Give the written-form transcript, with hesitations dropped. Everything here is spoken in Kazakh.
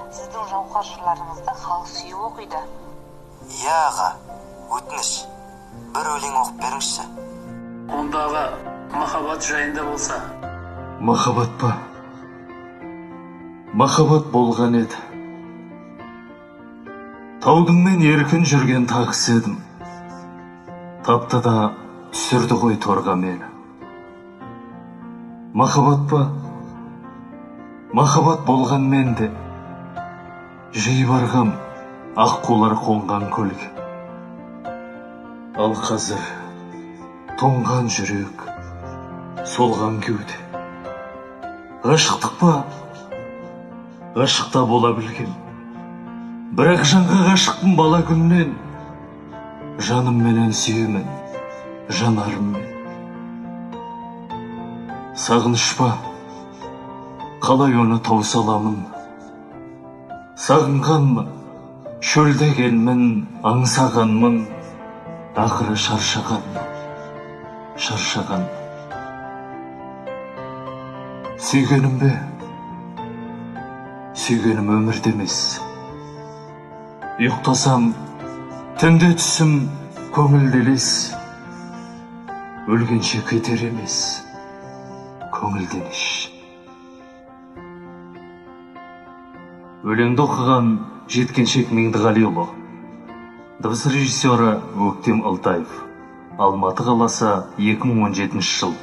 Сіздің жауһар жырларыңызды халық сүйіп оқиды. Иә, аға, өтініш, бір өлең оқып беріңізші. Ондағы махаббат жайында болса. Махаббат па? Махаббат болған еді. Таудыңмен еркін жүрген тағыс едім. Тапты да түсірді ғой торға мені. Махаббат па? Махаббат болған мен де. Жиі барғам аққулар қонған көлге. Ал қазір тоңған жүрек, солған кеуде. Ғашықтық па? Ғашықта бола білгем. Бірақ жанға ғашықпын бала күннен. Жанымменен сүйемін, жанарыммен. Сағыныш па? Қалай оны тауса аламын? Сағынғанмын, шөлдегенмін, аңсағанмын, ақыры шаршағанмын, шаршағанмын. Сүйгенім бе? Сүйгенім өмірде емес. Ұйықтасам, түнде түсім көңілді елес, өлгенше кетер емес, көңілден еш. Өлеңді оқыған Жеткіншек Меңдіғалиұлы. Дыбыс режиссері Өктем Ылтаев. Алматы қаласы, 2017 жыл.